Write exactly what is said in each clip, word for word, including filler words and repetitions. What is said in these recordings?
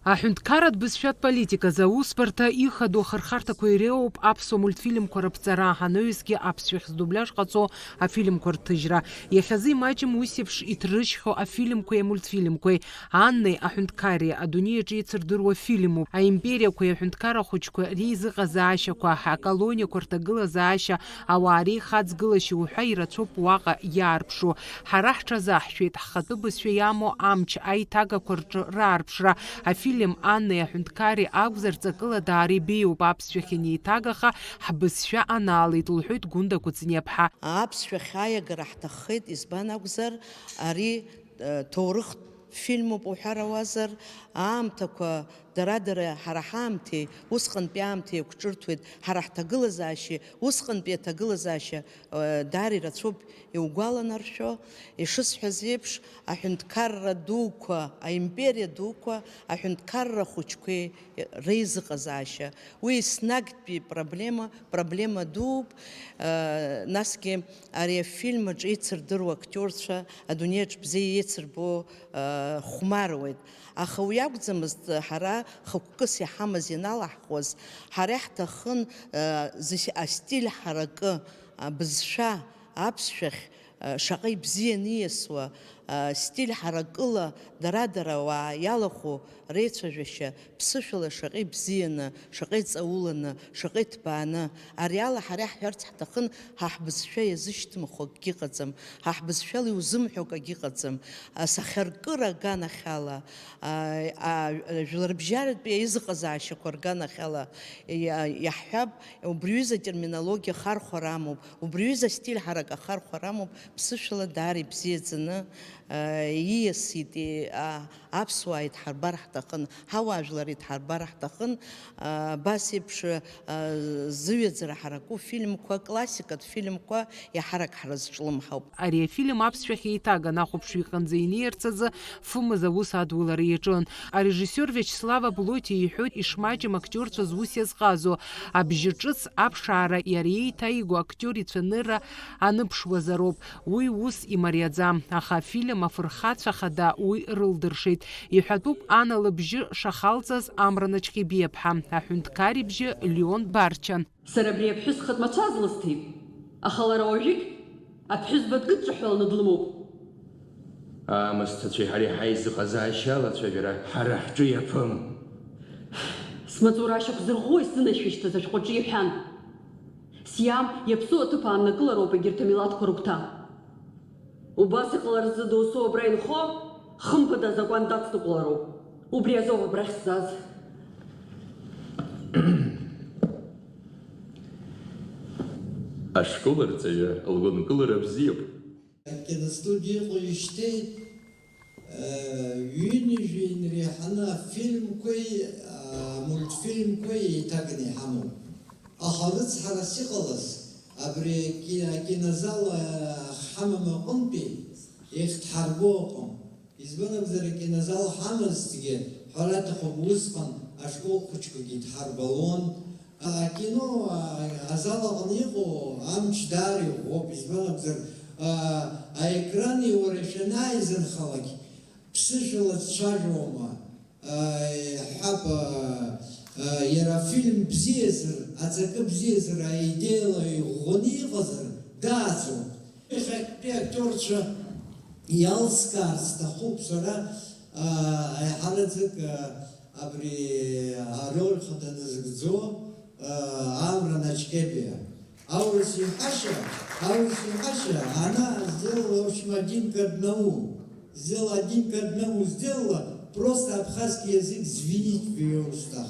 Аҳәынҭқарратә бызшәатә политиказы аусбарҭа ихадоу ахырхарҭақәа иреиуоуп аԥсуа мультфильмқәа рыԥҵара, анаҩсгьы аԥсшәахь здубляж ҟаҵо афильмқәа рҭыжьра. Иахьазы имаҷым ус еиԥш иҭрыжьхьоу афильмқәеи амультфильмқәеи. Аннеи аҳәынҭқарреи адунеи аҿы еицырдыруа фильмуп. Аимпериақәеи аҳәынҭқарра хәыҷқәа реизыҟазаашьақәа, аколониақәа рҭагылазаашьа, ауаа реихаҵгылашьа уҳәа ирацәоуп уаҟа иаарԥшу. Ҳара ҳҽазаҳшәеит, ҳхатәы бызшәа иамоу амч аиҭагақәа рҿы раарԥшра, афильм Аннеи аҳәынҭқарреи акәзар, ҵакыла даара ибеиоуп, аԥсшәахь инеиҭагаха, ҳбызшәа анаалеит, лҳәоит Гәында Кәыҵниаԥҳа. Аԥсшәахь аиагара ҳҭаххеит, избан акәзар, ари, э, ҭоурыхтә фильмуп уҳәар ауазар, аамҭақәа дара-дара ҳара ҳаамҭеи усҟантәи аамҭеи еиқәҿырҭуеит, ҳара ҳҭагылазаашьеи усҟантәи аҭагылазаашьа, э, даара ирацәоуп иугәаланаршәо. Ишысҳәаз еиԥш, аҳәынҭқарра дуқәа, аимпериа дуқәа, аҳәынҭқарра хәыҷқәеи реизыҟазаашьа. Уи еснагьтәи проблема, проблема дууп. Э, насгьы ари афильм аҿы еицырдыруа актиорцәа адунеи аҿы бзиа еицырбо, э, хәмаруеит. Аха уи акәӡамызт, ҳара хықәкыс иҳамаз ианалаҳхуаз, ҳара иаҳҭахын, э, зышь-, астиль ҳаракы, абызшәа, аԥсшәахь, э, шаҟа ибзианы ииасуа, э, стиль ҳаракыла дара-дара ауаа иалахәу реицәажәашьа ԥсышәала шаҟа ибзианы, шаҟа иҵауланы, шаҟа иҭбааны, ари ала ҳара иаҳҳәарц ҳҭахын, ҳа ҳбызшәа иазышьҭымхуа акгьы ыҟаӡам, ҳа ҳбызшәала иузымҳәо акгьы ыҟаӡам, асахьаркыра аганахьала, а, а, жәларбжьаратәи аизыҟазаашьақәа рганахьала иа-, иаҳҳәап, убри ҩыза атерминологиа ахархәара амоуп, убри ҩыза астиль ҳарак ахархәара амоуп, ԥсышәала даара ибзиаӡаны, а, ииасит, и-, а, аԥсуаа идҳарбар ҳҭахын, ҳауаажәлар идҳарбар ҳҭахын, а, абас еиԥш, а, зыҩаӡара ҳараку фильмқәа, классикатә фильмқәа иаҳарак ҳрызҿлымҳауп. Ари афильм аԥсшәахь еиҭаган ахәаԥшҩы иҟынӡа инеирц азы фымз аус адулара иаҿын. Арежиссиор Виачеслав Аблотиа иҳәоит ишмаҷым актиорцәа зус иазҟазо, абжьы ҿыц аԥшаара иара еиҭаиго актиор ицәанырра аныԥшуазароуп. Уи ус имариаӡам, аха афильм афырхацәа хада уи рылдыршеит. Иҳәатәуп Ана лыбжьы шахалҵаз Амра Наҷҟьебиаԥҳа, аҳәынҭқар ибжьы Леон Барчан. Сара абри аԥҳәыс хатә мацәаз лысҭеит, аха лара уажәыгь аԥҳәызба дгыдҿаҳәаланы длымоуп. Аамысҭцәеи ҳареи ҳаизыҟазаашьа алацәажәара ҳара ҳҿы иаԥым. Смаҵура ашьақәзырӷәӷәо исзынашәышьҭыз ашәҟәаҿы иҳәан. Сиам иаԥсоу аҭыԥ ааннакылароуп егьырҭ амилаҭқәа рыгәҭа. Убас иҟаларц зыдоу соу абра инхо, хымԥада азакәан дацныҟәлароуп. Убри азоуп абрахь сзааз. Ашкол арҵаҩы лгәынкылара бзиоуп. Акиностудиа иҟоуижьҭеи, э, ҩынҩажәи инареиҳаны афильмқәеи, амультфильмқәеи еиҭаганы иҳамоуп. Аха рыцҳарас иҟалаз, абри аки-, акинозал, э, ахьҳамам аҟынтәи иахьдҳарбо ыҟам. Избан акәзар, акинозал ҳамазҭгьы, ҳәара аҭахуп, усҟан ашкол хәыҷқәагьы идҳарбалон. Акино, а, азал аҟны иҟоу амч даара иӷәӷәоуп, избан акәзар, а, аекрани уареи шәанааизынхалак, ԥсышәала дцәажәома, а, иҳәап, а, а, иара афильм бзиазар, аҵакы бзиазар, аидеиала иӷәӷәаны иҟазар, дааӡоуп. Иахьатәи актиорцәа иалскаар сҭахуп сара, аа, аиҳараӡак, аа, абри ароль хада назыгӡо, аа, Амра Наҷкебиа. Аурыс иҳәашьа, аурыс иҳәашьа, она сделала, в общем, один к одному. Сделала один к одному, сделала, просто абхазский язык звенит в её устах.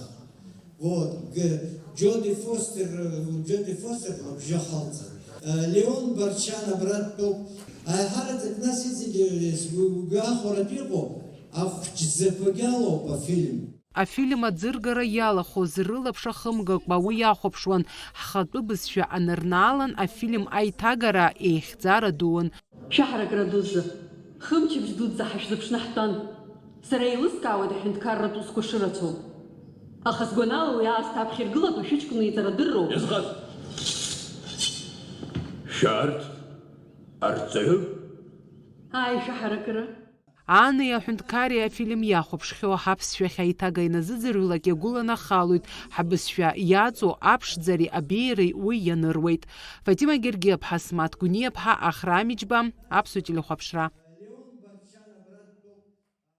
Вот, г-, Джоди Фостер, э, Джоди Фостер лыбжьы халҵит. Э, Леон Барчан абра дтәоуп. Аиҳараӡак нас иҵегьы сгәы-, гәахәаратә иҟоу ахәыҷӡақәагьы алоуп афильм. Афильм аӡыргара иалахәыз рылаԥш ахымгакәа уи иахәаԥшуан. Ҳхатәы бызшәа анырнаалан, афильм аиҭагара еихьӡара дуун. Шәаҳаракыра дуӡӡа, хымчыбжь дуӡӡа ҳашәзыԥшны ҳтәан. Сара еилыскаауеит аҳәынҭқарратә усқәа шырацәоу. Аха сгәанала уи аасҭа аԥхьа иргылатәу шәыҷкәын иҵарадырроуп. Иазхаз? Шәарҭ арҵаҩы? Ааи, шәаҳаракыра. Ани аҳәынҭқари афильм иахәаԥшхьоу ҳаԥсшәахь аиҭага иназыӡырҩлак иагәыланахалоит, ҳбызшәа иаҵоу аԥшӡареи абеиареи уи ианыруеит. Фатима Гергиаԥҳа, Смаҭ Гәниаԥҳа, Ахра Амиџьба, Аԥсуа телехәаԥшра.